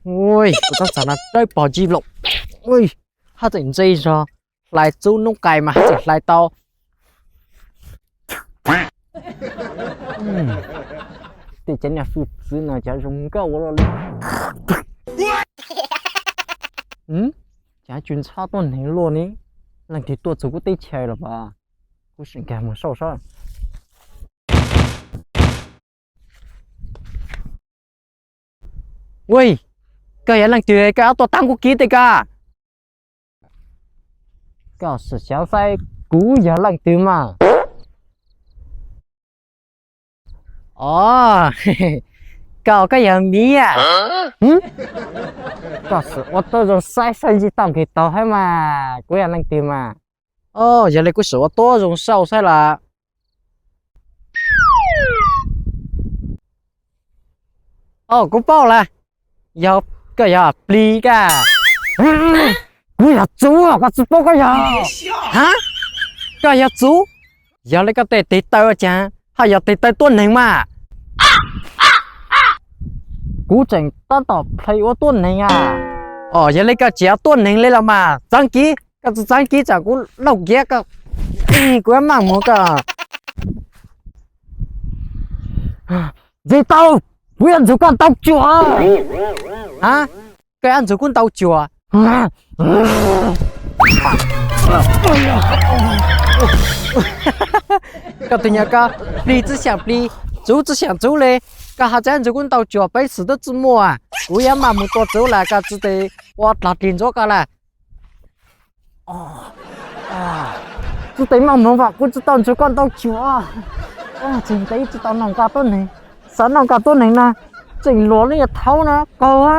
Ua, kuv tab tom na dawb paug jib lawm. Haj tseem ntse zog, hlais txub noob qais mas haj tseem hlais tau. Tej cov niag fwj txwv no cov zoo nkauj ua luaj li. Cov tsw ntxhab tuab neeg luaj ne, leej twg tuaj txug kuv teb chaws los pas? Kuv sim nkag mus saib saib. Ui, koj yog leej twg koj ob tuaj tag kuv kiv tej koj? Koj sim xyov saib kuv yog leej twg mas. Os, koj, koj yog miv a? Koj sim ua tuab zoo saib saib ntsib tau nqis taug hab mas kuv yog leej twg mas. Os, yog li kuv sim ua tuab zoo saib saib las. Os, kuv paub lawm, yog, koj yog plig koj. Kuv yog txuv, koj tsis paub koj yog. Ha, koj yog txuv? Yog li koj tej tes taw ua caag ho yog tes taw tuab neeg mas? Kuv tseem tab tom play ua tuab neeg a. Os, yog li koj tsis yog tuab neeg li los mas txeev kiv, koj tsis txeev kiv tsam kuv lauj kiav koj, kuv yuav maj mus koj. Tsis tau, kuv yuav ntsug koj ntaus cuam. Ha, koj yuav ntsug kuv ntaus cuam? Koj tus nyuam koj, plig tsi xyaam plig, txuv tsi xyaam txuv li, koj ho tseem ntsug kuv ntaus cuam, peev xwm twb tsi muaj. Kuv yuav maj mus tua txuv lawm, koj tsi tes ua dlaag dlig ntxuav koj lawm. Tsi tes maj mus mas kuv tsi tau ntsug koj ntaus cuam. Tseem ntev tsi tau noj nqaj tuab neeg, xav noj nqaj tuab neeg na, tseem luag li yog thaub na, qaug a.